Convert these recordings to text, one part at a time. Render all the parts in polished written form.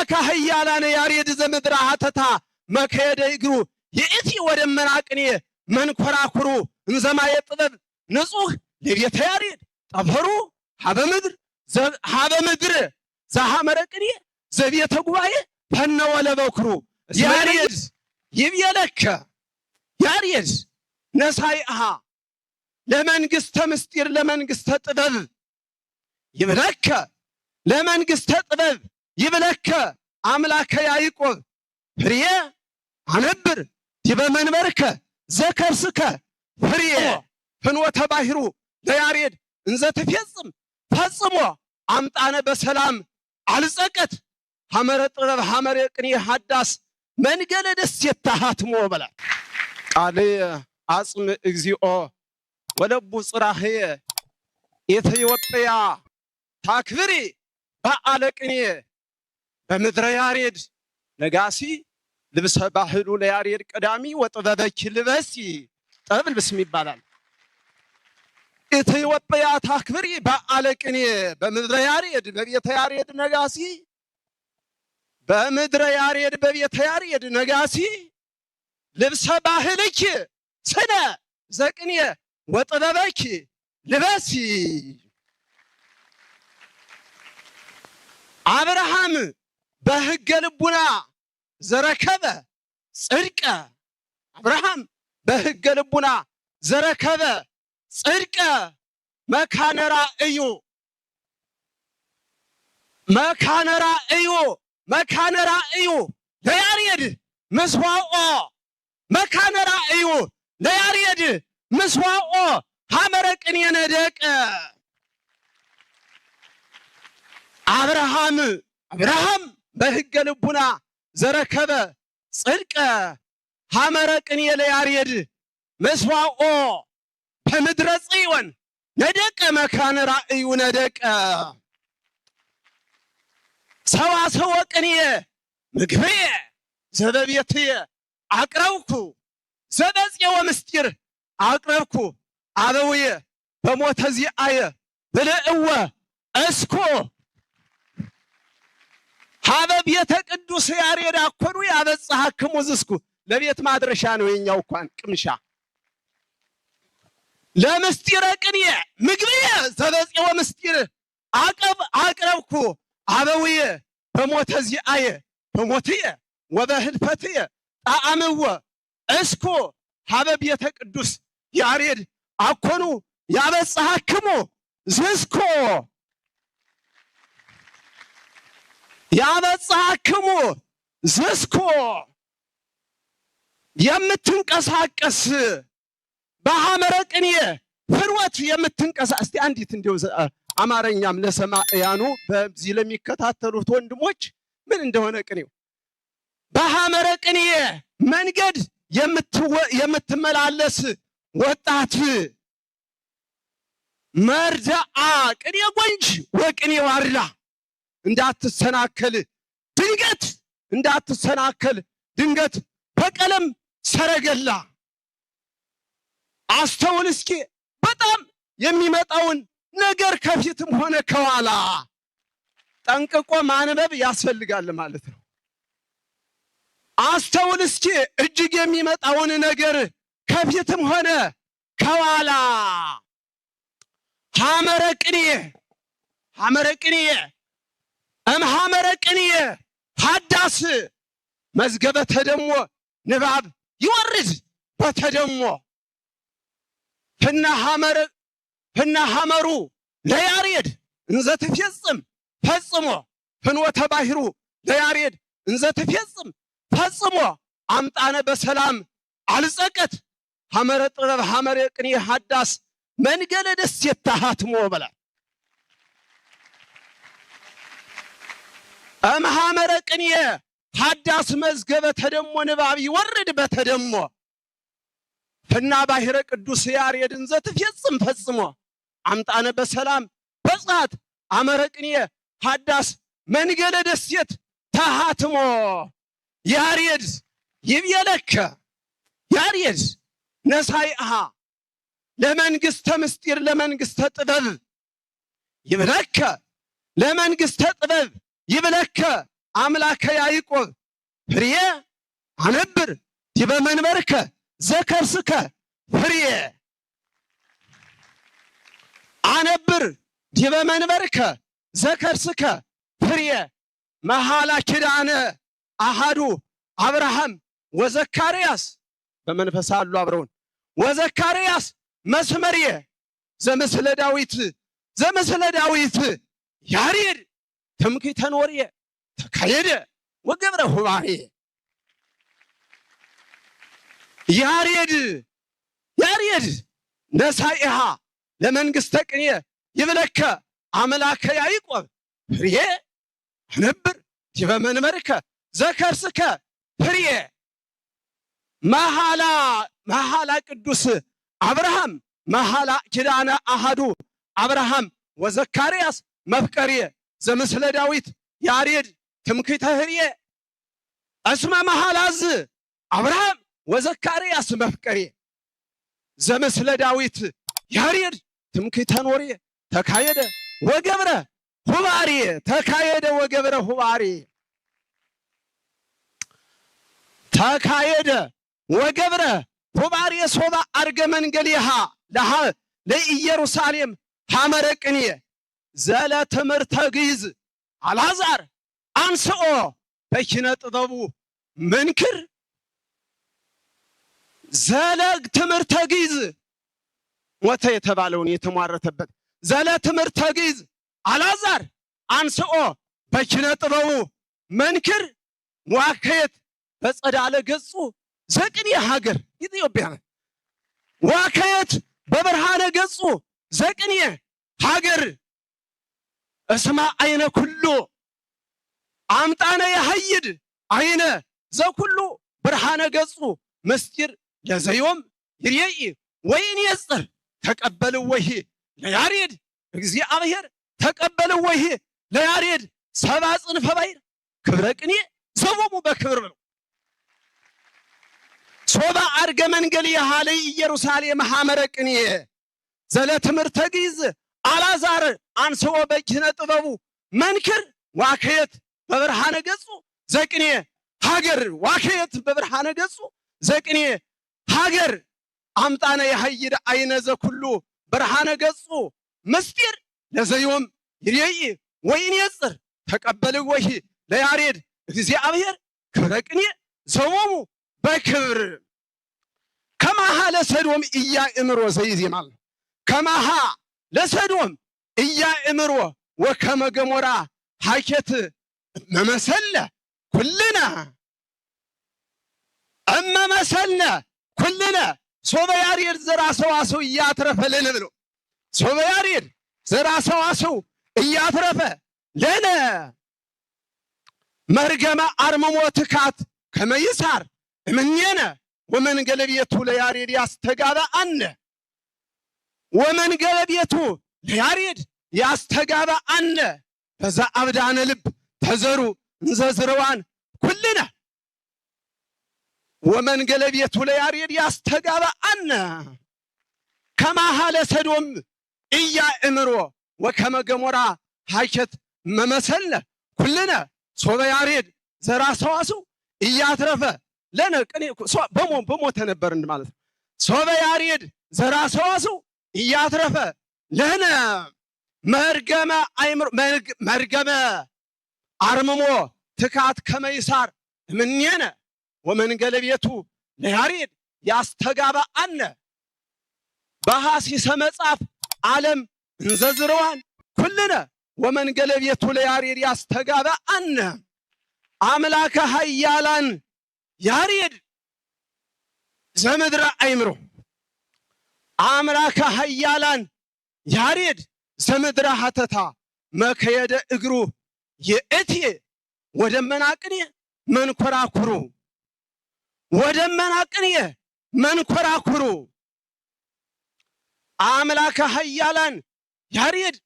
አምላከ ኃያላን ያሬድ ዘምድረ ሀተታ መከየደ እግሩ ይእቲ ወደመና ቅኔ መንኮራኩሩ እንዘማየ ጥበብ ንጹህ ለቤተ ያሬድ ጠፈሩ ሀበ ምድር ሀበ ምድር ዘሐመረ ቅኔ ዘቤተ ጉባኤ ፈነወ ለበኩሩ ያሬድ ይብየለከ ያሬድ ነሳይሃ ለመንግስተ ምስጢር ለመንግስተ ጥበብ ይብለከ ለመንግስተ ጥበብ ይብለከ አምላከ ያዕቆብ ፍሬ አነብር ዲበ መንበርከ ዘከርስከ ፍሬ ፍኖተ ባሕሩ ለያሬድ እንዘ ትፌጽም ፈጽሞ አምጣነ በሰላም አልጸቀት ሐመረ ጥበብ ሐመረ ቅኔ ሐዳስ መንገለ ደሴት ታሃትሞ በላ ቃልየ አጽም እግዚኦ ወለቡ ጽራህየ ኢትዮጵያ ታክብሪ በዓለ ቅኔ በምድረ ያሬድ ነጋሲ ልብሰ ባህሉ ለያሬድ ቀዳሚ ወጥበበኪ ልበሲ ጥበብ ልብስም ይባላል። ኢትዮጵያ ታክብሪ በዓለ ቅኔ በምድረ ያሬድ በቤተ ያሬድ ነጋሲ በምድረ ያሬድ በቤተ ያሬድ ነጋሲ ልብሰ ባህልኪ ስነ ዘቅኔ ወጥበበኪ ልበሲ። አብርሃም በሕገ ልቡና ዘረከበ ጽድቀ አብርሃም በሕገ ልቡና ዘረከበ ጽድቀ መካነ ራእዩ መካነ ራእዩ መካነ ራእዩ ለያሬድ ምስዋኦ መካነ ራእዩ ለያሬድ ምስዋኦ ሐመረ ቅኔ ነደቀ። አብርሃም አብርሃም በሕገ ልቡና ዘረከበ ጽድቀ ሐመረ ቅኔ ለያሬድ ምስዋኦ በምድረ ጽዮን ነደቀ መካነ ራእዩ ነደቀ። ሰዋሰወ ቅኔ ምግብየ ዘበቤትየ አቅረብኩ ዘበፄወ ምስጢር አቅረብኩ አበውየ በሞተ ዚአየ ብልዕወ እስኮ ሀበ ቤተ ቅዱስ ያሬድ አኮኑ ያበጽሐክሙ ዝስኩ ለቤት ማድረሻ ነው የኛው እንኳን ቅምሻ ለምስጢረ ቅኔ ምግብየ ዘበፄወ ምስጢር አቅረብኩ አበውየ በሞተ ዚአየ በሞትየ ወበህልፈትየ ጣዕምወ እስኮ ሀበ ቤተ ቅዱስ ያሬድ አኮኑ ያበጽሐክሙ ዝስኮ ያበጽሐክሙ ዝስኮ የምትንቀሳቀስ በሐመረ ቅኔ ፍርወት የምትንቀሳቀስ እስቲ አንዲት እንደው አማርኛም ለሰማዕያኑ በዚህ ለሚከታተሉት ወንድሞች ምን እንደሆነ ቅኔው በሐመረ ቅኔ መንገድ የምትመላለስ ወጣት መርዳአ ቅኔ ጎንጅ ወቅኔ ዋርላ እንዳትሰናከል ድንገት እንዳትሰናከል ድንገት በቀለም ሰረገላ አስተውል እስኪ በጣም የሚመጣውን ነገር ከፊትም ሆነ ከኋላ ጠንቅቆ ማንበብ ያስፈልጋል ማለት ነው። አስተውል እስኪ እጅግ የሚመጣውን ነገር ከፊትም ሆነ ከኋላ ሐመረ ቅኔ ሐመረ ቅኔ እምሐመረ ቅኔ ሐዳስ መዝገበ ተደሞ ንባብ ይወርድ በተደሞ ፍና ሐመሩ ለያሬድ እንዘ ትፌጽም ፈጽሞ ፍኖተ ባሕሩ ለያሬድ እንዘ ትፌጽም ፈጽሞ አምጣነ በሰላም አልጸቀት ሐመረ ጥበብ ሐመረ ቅኔ ሐዳስ መንገለ ደሴት ታሃትሞ በላ እምሐመረ ቅኔ ሐዳስ መዝገበ ተደሞ ንባብ ይወርድ በተደሞ ፍና ባሕረ ቅዱስ ያሬድ እንዘ ትፌጽም ፈጽሞ አምጣነ በሰላም በጽሐት አመረ ቅኔ ሐዳስ መንገለ ደሴት ታሃትሞ ያሬድ ይብየለከ ያሬድ ነሳይሃ ለመንግስተ ምስጢር ለመንግስተ ጥበብ ይብለከ ለመንግስተ ጥበብ ይብለከ አምላከ ያዕቆብ ፍሬ አነብር ዲበ መንበርከ ዘከርስከ ፍሬ አነብር ዲበ መንበርከ ዘከርስከ ፍሬ መሐላ ኪዳነ አሃዱ አብርሃም ወዘካርያስ በመንፈስ አሉ አብረውን ወዘካርያስ መስመርየ ዘምስለ ዳዊት ዘምስለ ዳዊት ያሬድ ትምክህተ ኖርየ ተካየደ ወገብረ ሁባሬ ያሬድ ያሬድ ነሳኢሃ ለመንግስተ ቅኔ ይብለከ አምላከ ያዕቆብ ፍሬ አነብር ዲበ መንበርከ ዘከርስከ ፍሬ መሐላ መሐላ ቅዱስ አብርሃም መሐላ ኪዳነ አሃዱ አብርሃም ወዘካርያስ መፍቀርየ ዘምስለ ዳዊት ያሬድ ትምክህተ ህርየ እስመ መሐላዝ አብርሃም ወዘካርያስ መፍቀርየ ዘምስለ ዳዊት ያሬድ ትምክህተ ኖርየ ተካየደ ወገብረ ሁባሬ ተካየደ ወገብረ ሁባሬ ተካየደ ወገብረ ሁባሬ ሶባ አርገ መንገሊሃ ለሃ ለኢየሩሳሌም ሐመረ ቅኔ ዘለ ትምህርተ ግዕዝ አልዓዛር አንስኦ በኪነ ጥበቡ መንክር ዘለ ትምህርተ ግዕዝ ሞተ የተባለውን የተሟረተበት ዘለ ትምህርተ ግዕዝ አልዓዛር አንስኦ በኪነ ጥበቡ መንክር ዋከየት በጸዳለ ገጹ ዘቅኔ ሀገር ኢትዮጵያ ዋከየት በብርሃነ ገጹ ዘቅኔ ሀገር እስማ አይነ ኩሉ አምጣነ የሀይድ አይነ ዘኩሉ ብርሃነ ገጹ ምስጢር ለዘዮም ይርየኢ ወይን የጽር ተቀበልወሂ ለያሬድ እግዚአብሔር ተቀበልወሂ ለያሬድ ሰባ ጽንፈ ባሕር ክብረ ቅኔ ዘቦሙ በክብር ነው። ሶባ አርገ መንገሊሃ ለኢየሩሳሌም ሐመረ ቅኔ ዘለ ትምህርተ ግዕዝ አልዓዛር አንስኦ በኪነ ጥበቡ መንክር ዋከየት በብርሃነ ገጹ ዘቅኔ ሀገር ዋከየት በብርሃነ ገጹ ዘቅኔ ሀገር አምጣነ የሀይድ አይነ ዘኩሉ ብርሃነ ገጹ ምስጢር ለዘዮም ይርየኢ ወይን የጽር ተቀበልወሂ ለያሬድ እግዚአብሔር ክብረ ቅኔ ዘቦሙ በክብር ከማሃ ለሰዶም ኢያእምሮ ዘይዜማል ከማሃ ለሰዶም ኢያእምሮ ወከመ ገሞራ ሀኬት እመመሰለ ኩልነ እመመሰልነ ኩልነ ሶበ ያሬድ ዘራ ሰዋስው እያትረፈ ለነ ብሎ ሶበ ያሬድ ዘራ ሰዋስው እያትረፈ ለነ መርገመ አርምሞ ትካት ከመይሳር እምኔነ ወመንገለ ቤቱ ለያሬድ ያስተጋባአነ ወመንገለ ቤቱ ለያሬድ ያስተጋባአነ በዛ አብዳነ ልብ ተዘሩ እንዘዝረዋን ኩልነ ወመንገለ ቤቱ ለያሬድ ያስተጋባአነ ከማሃ ለሰዶም ኢያእምሮ ወከመ ገሞራ ሀኬት መመሰልነ ኩልነ ሶበ ያሬድ ዘራ ሰዋስው እያትረፈ ለነ ቅኔ በሞተ ነበር ማለት ነው። ሶበ ያሬድ ዘራ ሰዋስው እያትረፈ ለነ መርገመ አይምሮ መርገመ አርምሞ ትካት ከመይሳር እምኔነ ወመንገለ ቤቱ ለያሬድ ያስተጋባአነ በሐሲሰ መጽሐፍ ዓለም እንዘዝረዋን ኩልነ ወመንገለ ቤቱ ለያሬድ ያስተጋባአነ አምላከ ኃያላን ያሬድ ዘምድረ አይምሮ አምላከ ኃያላን ያሬድ ዘምድረ ሀተታ መከየደ እግሩ የእቴ ወደመና ቅኔ መንኮራኩሩ ወደመና ቅኔ መንኮራኩሩ አምላከ ኃያላን ያሬድ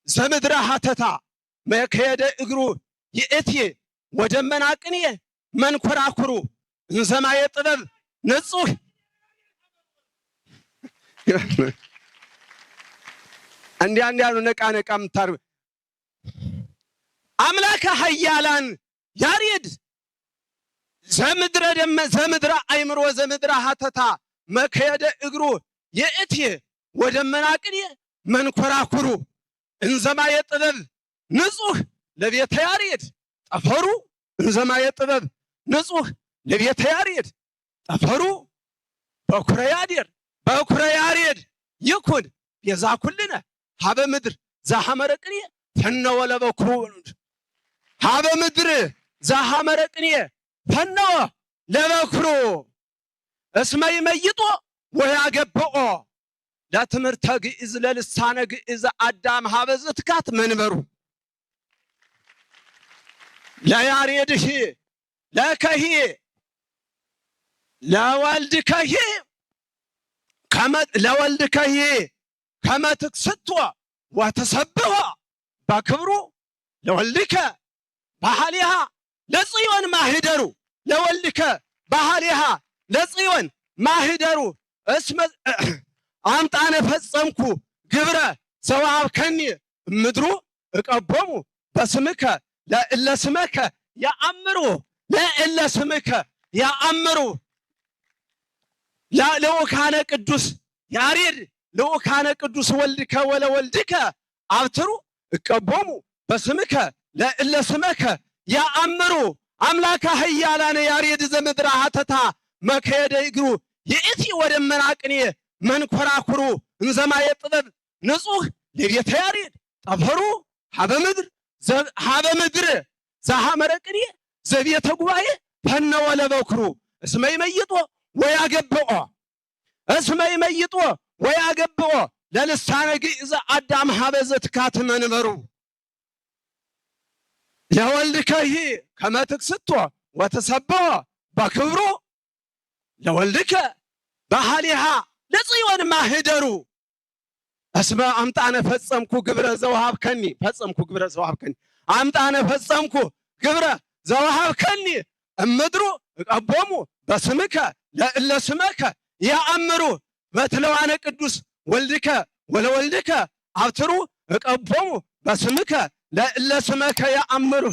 ዘምድረ ሀተታ መከየደ እግሩ የእቴ ወደመና ቅኔ መንኮራኩሩ እንዘማየ ጥበብ ንጹህ እንዲያ እንዲያ ነው። ነቃ ነቃ የምታርጉ አምላከ ኃያላን ያሬድ ዘምድረ ደመ ዘምድረ አይምሮ ዘምድረ ሀተታ መከየደ እግሩ የእትየ ወደመና ቅኔ መንኮራኩሩ እንዘማ የጥበብ ንጹህ ለቤተ ያሬድ ጠፈሩ እንዘማ የጥበብ ንጹህ ለቤተ ያሬድ ጠፈሩ በኩረ ያዴር በኩረ ያሬድ ይኩን ቤዛ ኩልነ ሀበ ምድር ዘሐመረ ቅኔ ፈነወ ለበኩሩ ሀበ ምድር ዘሐመረ ቅኔ ፈነወ ለበኩሩ እስመ ይመይጦ ወያገብኦ ለትምህርተ ግዕዝ ለልሳነ ግዕዝ አዳም ሀበ ዝትካት መንበሩ ለያሬድህ ለከሂ ለወልድከሂ ለወልድከሂ ከመ ትክስትዎ ወትሰብሖ በክብሩ ለወልድከ ባህሊሃ ለጽዮን ማህደሩ ለወልድከ ባህሊሃ ለጽዮን ማህደሩ እስመ አምጣነ ፈጸምኩ ግብረ ዘወሀብከኒ እምድሩ እቀቦሙ በስምከ ለእለ ስመከ ያአምሩ ለእለ ስምከ ያአምሩ ልኡካነ ቅዱስ ያሬድ ልኡካነ ቅዱስ ወልድከ ወለወልድከ አብትሩ እቀቦሙ በስምከ ለእለ ስመከ ያአምሩ አምላከ ኃያላነ ያሬድ ዘምድረ ሀተታ መከየደ እግሩ የእቲ ወደመና ቅኔ መንኮራኩሩ እንዘማ የጥበብ ንጹህ ለቤተ ያሬድ ጠፈሩ ሀበ ምድር ሀበ ምድር ዘሐመረ ቅኔ ዘቤተ ጉባኤ ፈነወ ለበኩሩ እስመ ይመይጦ ወያገብኦ እስመ ይመይጦ ወያገብኦ ለልሳነ ግዕዝ አዳም ሀበ ዘትካት መንበሩ ለወልድከሂ ከመ ትክስቶ ወትሰብሖ በክብሩ ለወልድከ ባህሊሃ ለጽዮን ማህደሩ እስመ አምጣነ ፈጸምኩ ግብረ ዘወሀብከኒ ፈጸምኩ ግብረ ዘወሀብከኒ አምጣነ ፈጸምኩ ግብረ ዘወሀብከኒ እምድሩ እቀቦሙ በስምከ ለእለ ስመከ ያአምሩ በትለዋነ ቅዱስ ወልድከ ወለወልድከ አብትሩ እቀቦሙ በስምከ ለእለ ስመከ ያአምሩ።